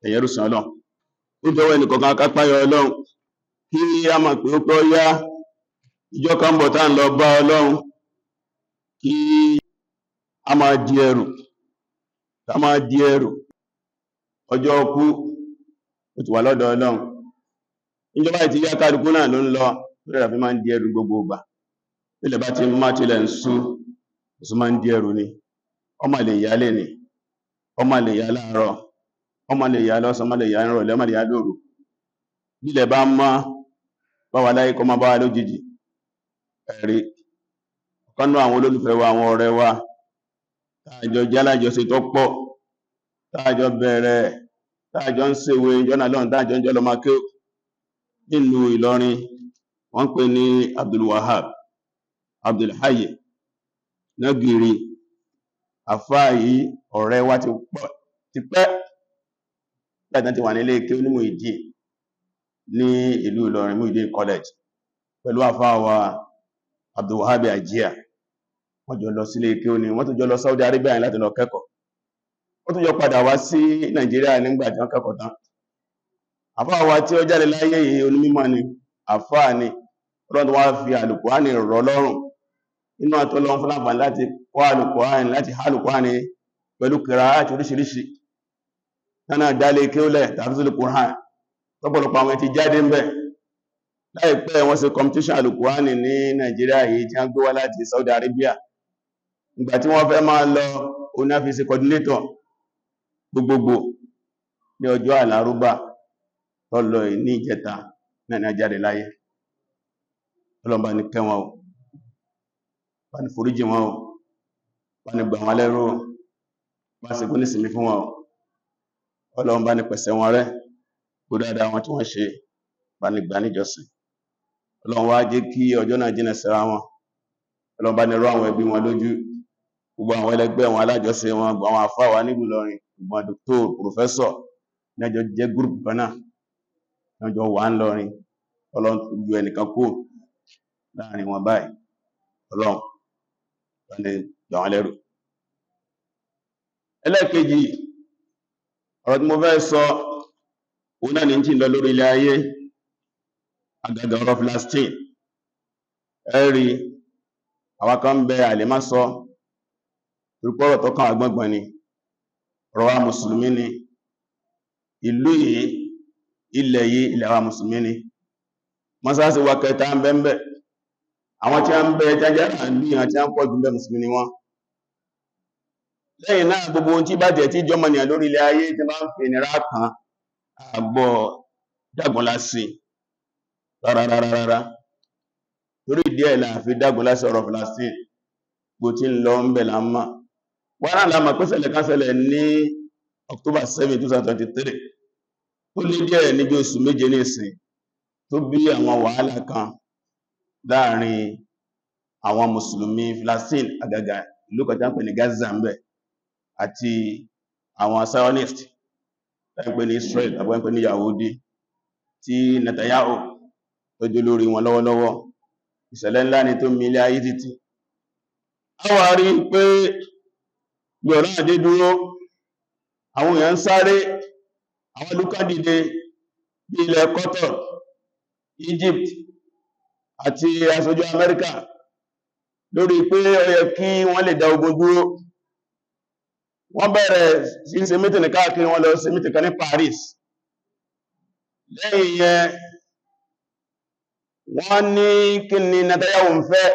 Ẹ̀yin ẹrúsìn Ọlọ́run, ó jọwọ́ ẹnìkọ̀ọ̀kan ká páyà Ọlọ́run, kí a mọ̀ pé ó pẹ́ ó yá, ìjọ kan ń bọ̀ tá ń lọ bá Ọlọ́run, kí a máa di ẹrù, ká máa di ẹrù. Ọjọ́ ọkú ó ti wà lọ́dọ̀ Ọlọ́run. Ìjọba ìtì yá, kálukú náà ló ń lọ lórí àfi máa ń di ẹrù gbogbo ìgbà. Ilẹ̀ bá ti má tilẹ̀ ń sú, ó máa ń di ẹrù ni. Ọmọ lè yá lè ní, ọmọ lè yá láàárọ̀, ọmọ lè yá lọ́sàn, ọmọ lè yá nírọ̀lẹ́, ọmọ lè yá lóru. Bílẹ̀ bá mọ́ bá wà láyé, kó má bá wa lójijì. Ẹ̀rí ọ̀kan nínú àwọn olólùfẹ́ wa, àwọn ọ̀rẹ́ wa, táàjọ jẹ́ alájọṣe tó pọ̀, táàjọ bẹ̀rẹ̀, táàjọ ń ṣèwé jọ́nà lọ́n, táàjọ ń jẹ́ lọ́mọ kéwú nílùú Ìlọrin, wọ́n pè ní Abdul Wahab Abdulhayi Nagiri. Àfáà yìí, ọ̀rẹ́ wa ti pọ̀ ti pẹ́ láti ti wà nílé kéwú ní Muyideen ní ìlú Ìlọrin, Muyideen College, pẹ̀lú àfáà wa Abdulwahab Ajia. Wọ́n jọ lọ sílé kéwú ni, wọ́n tún jọ lọ Saudi Arabia láti lọ kẹ́kọ̀ọ́, wọ́n tún jọ padà wá sí Nàìjíríà nígbà tí wọ́n kẹ́kọ̀ọ́ tán. Àfáà wa tí ó jáde láyé yìí, onímọ̀ ni, àfáà ni. Ọlọ́run tó wá fi Àlùkùránì rọ̀ lọ́rùn inú àtọ́lọ́run fún láǹfààní láti kọ́ Àlùkùránì, láti há Àlùkùránì pẹ̀lú kìráàtì oríṣiríṣi tánà dálé kéwlẹ̀ tàbí Kùránì tọ́pọ̀lọpọ̀ àwọn ti jáde ń bẹ̀. Láìpẹ́, wọ́n ṣe competition Àlùkùránì ní Nàìjíríà yìí tí wọ́n gbé wá láti Saudi Arabia. Ìgbà tí wọ́n fẹ́ máa lọ, oní fi ṣe coordinator gbogbogbò. Ní ọjọ́ Àlárúbà tó lọ ní ìjẹta náà ní ajáde láyé. Ọlọ́run bá ní kẹ́ wọn o, bá ní foríjì wọn o, bá ní gbà wọn lẹ́rú o, bá ṣe kó ní ìsinmi fún wọn o. Ọlọ́run bá ní pẹ̀sẹ̀ wọn rẹ́ kó dáadáa wọn tí wọ́n ṣe, bá ní gbà níjọsìn. Ọlọ́run wá jẹ́ kí ọjọ́ náà jìnà síra wọn. Ọlọ́run bá ní rọ àwọn ẹbí wọn lójú, gbogbo àwọn ẹlẹgbẹ́ wọn, alájọṣe wọn, gbogbo àwọn àfáà wa nílùú Ìlọrin, gbogbo àwọn doctor, professor ní ẹjọ́ jẹ́ group kan náà lọ́jọ́ wà ń lọrin. Ọlọ́run ju ẹnìkan kú láàrin wọn báyìí. Ọlọ́run bá ní gbà wọn lẹ́rù. Ẹlẹ́ẹ̀kejì, ọ̀rọ̀ tí mo fẹ́ sọ, òun náà ní tí ń lọ lórí ilẹ̀ ayé, àgàgà ọ̀rọ̀ Palestine. Ẹ̀rí àwọn kan bẹ àlè má sọ, torípọ̀rọ̀ tó kàn agbọ́ngbọ̀n ni, ọ̀rọ̀ wa mùsùlùmí ni. Ìlú yìí, ilẹ̀ yìí, ilẹ̀ wa mùsùlùmí ni. Mọ́sálásí wa kẹta ń bẹ́m̀bẹ̀. Àwọn tí a ń bẹ jájá ní àti a ń pọ̀ jù bẹ́, mùsùlùmí ni wọ́n. Lẹ́yìn náà, gbogbo ohun tí bá jẹ́ tí jọmọ̀nìyàn lórí ilẹ̀ ayé tí bá ń fi ìnira kan àgbọ̀ dágunlá sí rárárárá. Torí díẹ̀ là fi dágunlá sí ọ̀rọ̀ Palestine. Gbò tí ń lọ ń bẹ̀ là ń mọ̀ wọ́n náà lámà pé ṣẹlẹ̀ kan ṣẹlẹ̀ ní October 7, 2023, tó lé díẹ̀ níbi oṣù 7 ní ìsìn, tó bí àwọn wàhálà kan láàrin àwọn mùsùlùmí Palestine, àgàgà ìlú kan tí wọ́n pè ní Gaza ń bẹ̀, àti àwọn Zionist tí wọ́n pè ní Israel tàbí wọ́n pè ní Yahudi, tí Netanyahu tó jẹ́ lórí wọn lọ́wọ́lọ́wọ́. Ìṣẹ̀lẹ̀ ńlá ni tó mi ilé ayé títí. A wà rí pé bí ọ̀rọ̀ àdé dúró, àwọn èèyàn ń sáré, àwọn ìlú kan dìde bí ilẹ̀ Qatar, Egypt àti aṣojú Amẹ́ríkà, lórí pé ó yẹ kí wọ́n lè dá ogun dúró. Wọ́n bẹ̀rẹ̀ sí ṣe meeting káàkiri. Wọ́n lọ ṣe meeting kan ní Paris. Lẹ́yìn yẹn, wọ́n ní kí ni Netanyahu ń fẹ́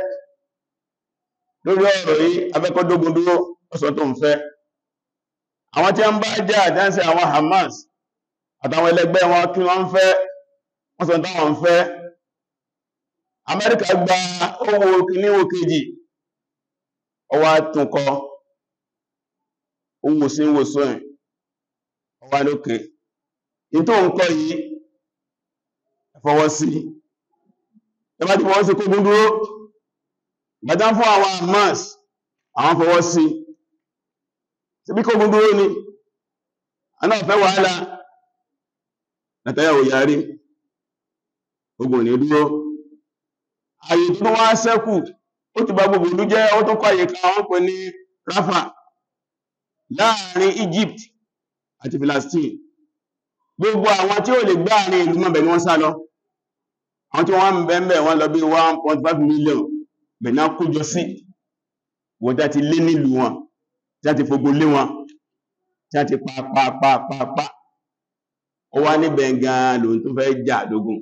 lórí ọ̀rọ̀ yìí? Afẹ́kọ́dógún dúró, ọ̀sọ̀ tó ń fẹ́. Àwọn tí a ń bá jà jáǹsẹ̀, àwọn Hamas àtàwọn ẹlẹgbẹ́ wọn, kí wọ́n ń fẹ́? Wọ́n sọ táwọn ń fẹ́. Amẹ́ríkà gba owó kíníwò kejì, ọwá túnkọ owó sí wò sóyìn, ọwá lókè in tó ń kọ́ yìí, fọwọ́ sí. Ẹbá ti fọwọ́ sí, kógún dúró. Ìgbàtá fún àwọn Hamas, àwọn fọwọ́ sí sí bí kógún dúró ni, aná fẹ́ wàhálà. Netanyahu yarí, ogun ní dúró. Ààyè tó wá ṣẹ́kù, ó ti bá gbogbo ìlú jẹ́. Ó tó kọ́ àyè kan, wọ́n pè ní Rafa, láàrin Egypt àti Palestine. Gbogbo àwọn tí ó lè gbá àárín ìlú mọ́bẹ̀ ni wọ́n sá lọ. Àwọn tí wọ́n ń bẹ̀m̀bẹ̀ wọ́n lọ bí 1.5 million bẹ̀ náà kójọ sí. Wọ́n tá ti lé nílùú wọn, tí a ti fogun lé wọn, tí a ti pa pa pa pa pa. Ó wá níbẹ̀ gan lòun tó fẹ́ jà lógun.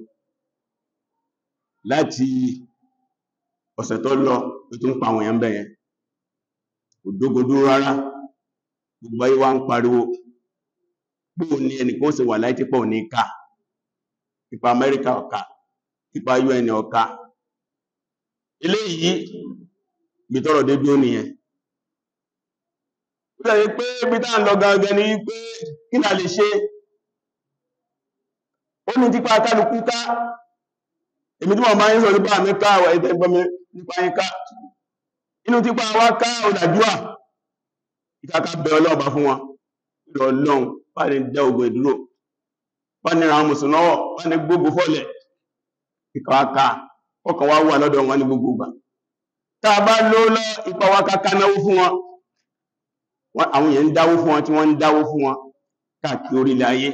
Láti ọ̀sẹ̀ tó lọ tó ń pa àwọn èèyàn bẹ̀yẹn. Kò dógún dúró rárá. Gbogbo ayé wá ń pariwo. Bóò ni ẹnìkan ó ṣe wà láyé tí pọ̀ ní ká. Ipa Amẹ́ríkà ọ̀ka, ipa UN ọ̀ka. Eléyìí ibi tọ́rọ̀ dé dúró nìyẹn. Ó dẹ̀ pé ibi tá ń lọ gangan ni wípé kí la lè ṣe? Ó ní tipa kálukú ká. Èmi tí mo máa ń sọ nípa mi ká, àwọn ẹ̀tẹ́ gbọ́mi nípa yín ká. Inú tipa wa ká ọ̀làdúà. Ìkàkà bẹ Ọlọ́run bá fún wọn. Ọlọ́run bá ní dá ogun ìdúró. Bá ní ra àwọn mùsùlùmí lọ́wọ́, bá ní gbógun fọ́lẹ̀. Ìkàkà ọkàn wa wà lọ́dọ̀ wọn ní gbogbo ìgbà. Tá a bá ló lọ ipa wa ká náwó fún wọn. Àwọn èèyàn ń dáwó fún wọn tí wọ́n ń dáwó fún wọn káàkiri orílẹ̀ ayé.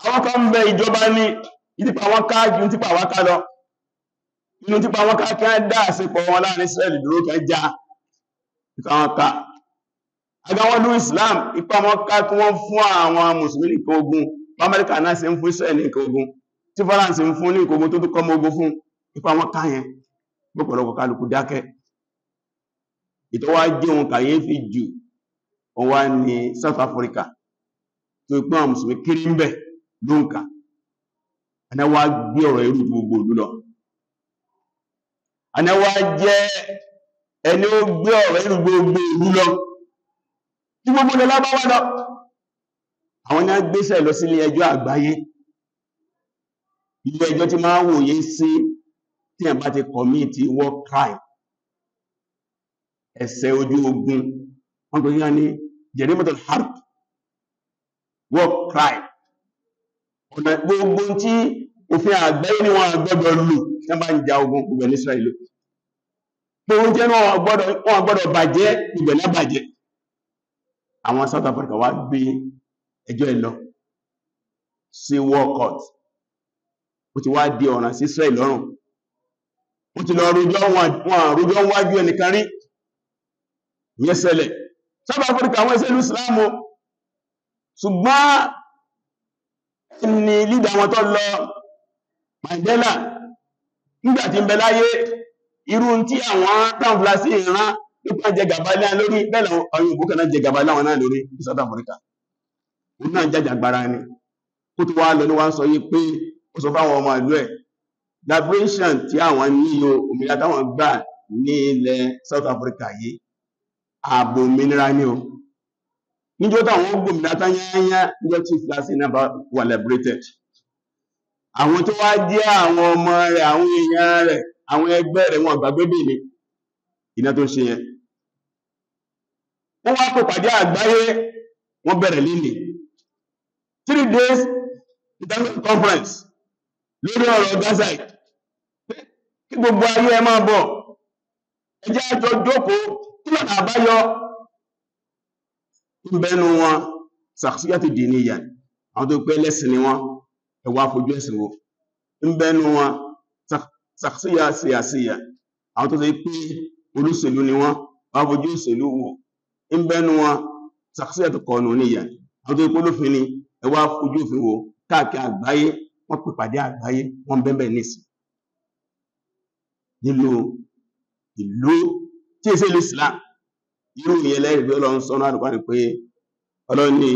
Àwọn kan ń bẹ ìjọba ní ìtìpa wọn ká ju típa wá ká lọ. Inú típa wọn ká kí á dá àṣepọ̀ wọn láàrin Israẹli dúró kí á já ìpa wọn ká. Àga wọn lú Islam, ipa wọn ká kí wọ́n fún àwọn Mùsùlùmí nìkan ogun. Amẹ́ríkà náà ṣe ń fún Israẹli nìkan ogun. Tí France ń fún ní nǹkan ogun tó tún kọ́ mọ́ ogun fún, ipa wọn ká yẹn. Gbọ́pọ̀lọpọ̀ kálukú dákẹ́. Ìtọ́wá jẹ́ ohun kàyéfì jù, wọ́n wá ní South Africa tó pín àwọn Mùsùlùmí kiri ń bẹ̀ ló ń kà. Àná wá gbé ọ̀rọ̀ irú gbogbo ìlú lọ. Àná wá jẹ́ ẹni ó gbé ọ̀rọ̀ irú gbogbo ìlú lọ. Tí gbogbo ilẹ̀ lábá wá lọ. Àwọn ní a gbéṣẹ̀ lọ sí ilé ẹjọ́ àgbáyé. Ilé ẹjọ́ tí máa ń wòye sí tí ẹ̀ bá ti commit war crime. Ẹ̀ṣẹ̀ ojú ogun. Wọ́n pè ní jarimatul harb, war crime. Ọ̀nà gbogbo tí òfin àgbáyé ni wọ́n gbọ́dọ̀ lò tí wọ́n bá ń ja ogun gbogbo ní Israel lò. Gbogbo tí wọ́n gbọ́dọ̀ bàjẹ́ gbogbo ní bàjẹ́. Àwọn South Africa wá gbé ẹjọ́ ẹ̀ lọ sí war court. Ó ti wá di ọ̀ràn sí Israel lọ́rùn. Wọ́n ti lọ rojọ́, wọn rojọ́ wájú ẹnìkan rí. Ìyẹn ṣẹlẹ̀. South Africa àwọn ìṣẹ́lú Islam, ṣùgbọ́n ẹni lídà wọn tó lọ, Mandela, nígbàtí ń bẹ láyé, irú tí àwọn tàǹfìlásí ìran nípa jẹ gàba lé lórí, bẹ́ẹ̀ làwọn òyìnbó kan náà jẹ gàba láwọn náà lórí ní South Africa. Òun náà jàjàgbara ni. Kó tó wá lọ ní wá ń sọ yí pé ó sọ fáwọn ọmọ ìlú ẹ̀, liberation tí àwọn ní o, òmìnira táwọn gbà ní ilẹ̀ South Africa yìí, ààbò òmìnira ni o. Níjọ́ táwọn gbòmìnira tán yányá, níjọ́ tí Fúlàsì náà bá wà liberated. Àwọn tó wá jẹ́ àwọn ọmọ rẹ̀, àwọn èèyàn rẹ̀, àwọn ẹgbẹ́ rẹ̀, wọn gbàgbé bèèrè iná tó ń ṣe yẹn. Wọ́n wá kó pàdé àgbáyé, wọ́n bẹ̀rẹ̀ lénìí. 3 days international conference lórí ọ̀rọ̀ Gaza yìí. Kí gbogbo ayé ẹ máa bọ̀. Ẹ jẹ́ àjọ jókòó, kí lọ́nà àbáyọ? Ń bẹnu wọn, sàkíyàtì dìníyà, àwọn tó pẹ́ lẹ́sìn ni wọ́n, ẹ wá fojú ẹ̀sìn wo. Ń bẹnu wọn, sàkíyà síyàsíyà, àwọn tó ṣe pé olóṣèlú ni wọ́n, wá fojú òṣèlú wò. Ń bẹnu wọn, sàkíyàtì kọ̀ọ̀nùníyà, àwọn tó pé olófin ni, ẹ wá fojú òfin wò. Káàkiri àgbáyé, wọ́n pè pàdé àgbáyé, wọ́n bẹ́ẹ̀ nísìn. Nílùú ìlú tí èsè ìlú Islam, irú ìyẹn lẹ́rìí pé Ọlọ́run sọ́nà àdùkọ́ ni pé Ọlọ́run ní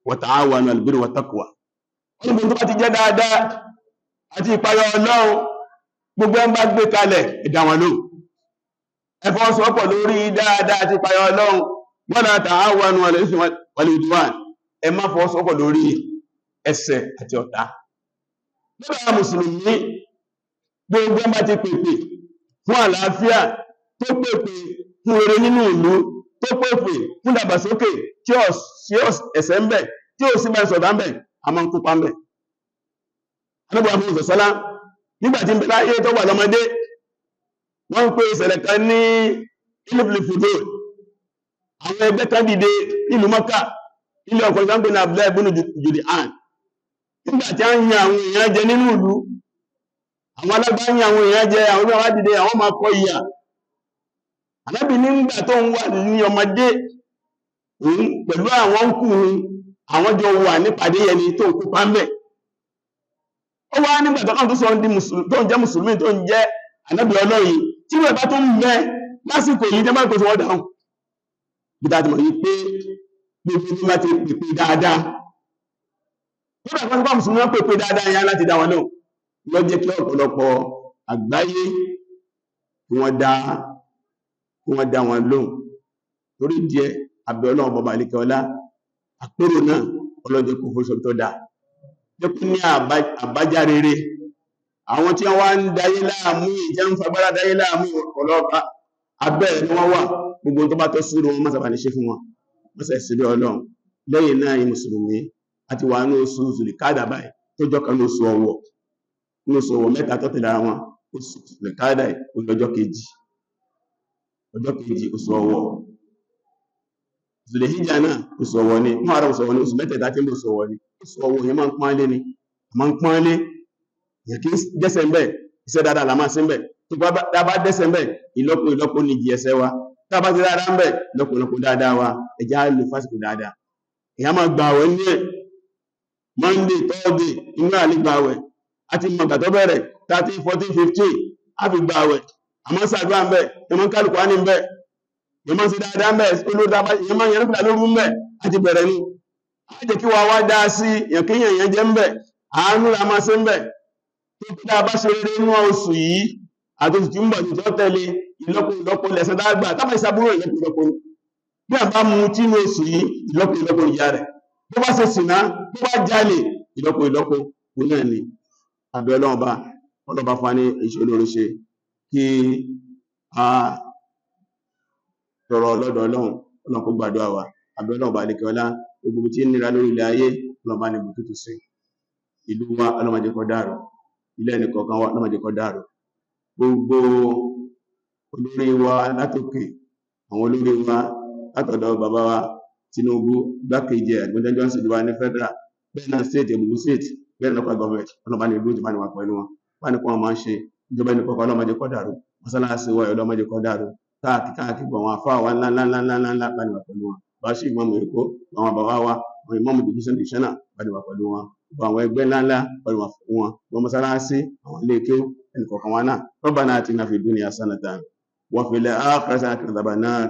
wa ta'awanu 'alal birri wat taqwa. Wọ́n ní gbogbo tó bá ti jẹ́ dáadáa àti ìpayọ Ọlọ́run, gbogbo ẹ̀ ń bá gbé kalẹ̀, ẹ̀dá wọn lò. Ẹ fọwọ́sowọ́pọ̀ lórí dáadáa àti ìpayọ Ọlọ́run. Wala ta'awanu 'alal ithmi wal 'udwan. Ẹ má fọwọ́sowọ́pọ̀ lórí ẹ̀ṣẹ̀ àti ọ̀tá. Lọ́dọ̀ àwọn Mùsùlùmí, gbogbo ẹ̀ bá ti pèpè fún àlàáfíà, tó pèpè fún rere nínú ìlú, tó pèpè fún ìdàgbàsókè tí ó sí ẹ̀ṣẹ̀ ń bẹ, tí ó sì bá ìsọ̀dá ń bẹ, a máa ń kópa ń bẹ. Ànábì wa Muhammad sọ́lá, nígbà tí ń bẹ láyé tó wà lọ́mọdé, wọ́n ń pè ìṣẹ̀lẹ̀ kan ní Hilful Fudul. Àwọn ẹgbẹ́ kan dìde nílùú Mọ́kà. Ilé ọkùnrin kan pè ní Abdullahi ibn Judan. Nígbà tí a ń yan àwọn èèyàn jẹ nínú ìlú, àwọn alágbá ń yan àwọn èèyàn jẹ, àwọn olóòwà dìde, àwọn máa kọ ìyà. Ànábì nígbà tó ń wà ní ọmọdé, òun pẹ̀lú àwọn ń kú àwọn jọ wà nípàdé yẹn ni tó ń kópa ń bẹ̀. Ó wá nígbà tó kàn tó sọ tó ń jẹ́ mùsùlùmí, tó ń jẹ́ ànábì Ọlọ́run, tí wọ́n bá tó ń bẹ lásìkò yìí, jẹ́ bá pèsè wọ́n dáhùn. Bí tá ti mọ̀ yí pé gbogbo ní bá ti pèpè dáadáa, nígbà kan tó bá mùsùlùmí wọ́n pèpè dáadáa yẹn láti dá wọn lóhùn, ló jẹ́ kí ọ̀pọ̀lọpọ̀ àgbáyé kí wọ́n dá wọn lóhùn. Torí díẹ̀, abẹ́ Ọlọ́run bọba àlekẹ́ ọlá, àpérò náà ọlọ́jẹ́ kò fún tó dáa, jẹ́ kó ní àbájá rere. Àwọn tí wọ́n ń dayé láàmú, ìjẹ́ ń fagbára dayé láàmú, ọlọ́pàá abẹ́ ni wọ́n wà. Gbogbo tó bá tọ́ sí wọn, mọ́sàbà ní ṣe fún wọn, mọ́sà ìsìlẹ̀ Ọlọ́run. Lẹ́yìn náà, yìí mùsùlùmí àti wà ní oṣù Zùlìkádà báyìí, tó jọ kan ní oṣù ọ̀wọ̀, ní oṣù ọ̀wọ̀ mẹ́ta tó tẹ̀lé ara wọn. Oṣù Zùlìkádà ọjọ́ kejì, ọjọ́ kejì oṣù ọ̀wọ̀. Zùlìhíjà náà oṣù ọ̀wọ̀ ni, Muharram oṣù ọ̀wọ̀ ni, oṣù mẹ́tẹ̀ẹ̀ta tí ń bọ̀ oṣù ọ̀wọ̀ ni. Oṣù ọ̀wọ̀ yẹn máa ń pọ́n lé ni, máa ń pọ́n lé yẹn, kí dẹ́sẹ̀ ń bẹ̀, iṣẹ́ dáadáa là máa ṣe ń bẹ̀. Tó bá dẹ́sẹ̀ ń bẹ̀, ìlọ́po ìlọ́po ní ìjì ẹsẹ̀ wa. Tá bá ti dáadáa ń bẹ̀, ìlọ́po ìlọ́po dáadáa wa. Ẹja lò fásitì dáadáa. Èyàn máa gbà àwẹ̀ ní ẹ̀ Monday, Thursday inú àlè gbà àwẹ̀ àti mọ̀gbà tó bẹ̀rẹ̀ 13, 14, 15 á fi gbà àwẹ̀. Àmọ́ sàdúrà ń bẹ̀, èyàn máa ń kálukú á ní ń bẹ̀, èyàn máa ń ṣe dáadáa ń bẹ̀, olóòdà èyàn máa ń yẹn nípìnlẹ̀ lóru ń bẹ̀ àti bẹ̀rẹ̀ ni. Á jẹ́ kí wa wá dá sí èyàn kéèyàn yẹn jẹ́ ń bẹ̀, àánú la máa ṣe ń bẹ̀. Tó kí dáa bá ṣe rere inú oṣù yìí àti oṣù tí ń bọ̀ tó tẹ̀lé, ìlọ́po ìlọ́po lẹ̀san tá gbà. Tábà ìsàbúrò, ìlọ́po ìlọ́po ni. Bí a bá mu tí inú oṣù yìí, ìlọ́po ìlọ́po ìyá rẹ̀. Bó bá ṣe sìná, bó bá jalè, ìlọ́po ìlọ́po òun náà ni. Àbẹ̀ Ọlọ́run bá Ọlọ́run bá fún wa ní iṣẹ́ olóore ṣe, kí a tọrọ lọ́dọ̀ Ọlọ́run, Ọlọ́run kó gbàdúrà wa. Àbẹ̀ Ọlọ́run bá lè kẹ́ ọlá, gbogbo tí ń nira lórí ilẹ̀ ayé, Ọlọ́run bá ní ibùtútù sí. Ìlú wa, Ọlọ́run má jẹ́ kó dàrú. Ilé ẹnì kọ̀ọ̀kan wa, Ọlọ́run má jẹ́ kó dàrú. Gbogbo olórí wa látòkè, àwọn olórí wa látọ̀dọ̀ bàbá wa Tinubu, gbákejì ẹ̀ Àgbẹ̀dẹ Johnson wa ní federal, bẹ́ẹ̀ náà state, Ògùn state, bẹ́ẹ̀ náà local government, Ọlọ́run bá ní ìlú ìjọba ní wà pẹ̀lú wọn, bá ní kó wọn máa ń ṣe ìjọba ẹnì kọ̀ọ̀kan. Ọlọ́run má jẹ́ kó dàrú. Mọ́sálásí wa, Ọlọ́run má jẹ́ kó dàrú. Káàkiri káàkiri, gbọ̀ àwọn afáà wa ńlá ńlá ńlá ńlá ńlá, bá ní wà pẹ̀lú wọn. Bá ṣe ìmọ̀mù Èkó, àwọn bàbá wa, àwọn ìmọ̀mù division divisional, bá ní wà pẹ̀lú wọn. Gbogbo àwọn ẹgbẹ́ ńlá ńlá, bá ní wà fún wọn. Gbogbo mọ́sálásí, àwọn ilé kéwú ẹnì kọ̀ọ̀kan wa náà. Rabbana atina fid dunya hasanatan wa fil akhirati hasanatan wa qina adhaban nar.